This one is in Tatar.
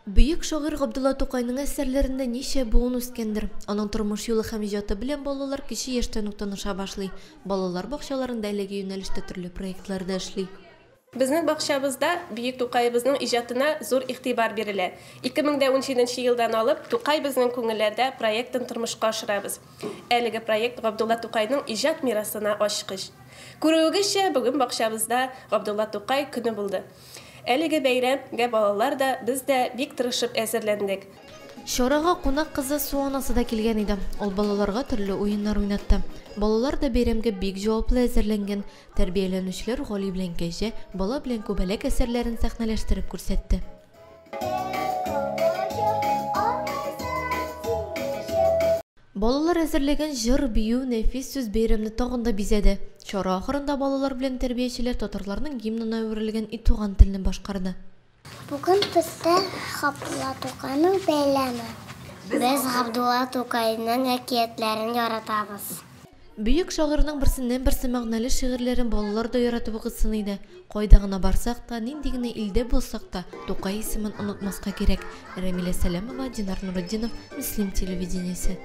Бөек шагыйрь Габдулла Тукайның әсәрләрендә ничә буын үскәндер. Аның тормыш юлы һәм иҗаты белән балалар кече яшьтән үк таныша башлый. Балалар бакчаларында әлеге юнәлештә төрле проектлар да эшли. Безнең бакчабызда бөек Тукаебызның иҗатына зур игътибар бирелә. 2017 нче елдан алып Тукай безнең күңелләрдә проектын тормышка ашырабыз. Әлеге проект Габдулла Тукайның иҗат мирасына ачкыч. Күрүегезчә, бүген бакчабызда Габдулла Тукай көне булды. Әлеге бәйрәм гә балалар да, без дә бик тырышып әзерләндек. Чарага кунак кызы Су анасы да килгән иде. Ул балаларга төрле уеннар уйнатты. Балалар да бәйрәмгә бик җаваплы әзерләнгән. Тәрбияләнүчеләр Гали белән Кәҗә, Бала белән Күбәләк әсәрләрен сәхнәләштереп күрсәтте. Балалар әзерләгән җыр, бию, нәфис сүз бәйрәмне тагын да бизәде. Чара ахырында балалар белән тәрбиячеләр татарларның гимнына әверелгән И туган телне башкарды. Бүген бездә Габдулла Тукайның бәйрәме. Без Габдулла Тукайның әкиятләрен яратабыз. Бөек шагыйрьнең берсеннән-берсе мәгънәле шигырьләрен балалар да яратып укысын иде. Кайда гына барсак та, нинди генә илдә булсак та, Тукай исемен онытмаска кирәк. Рәмилә Сәләмова, Динар Нуретдинов, Мөслим телевидениесе.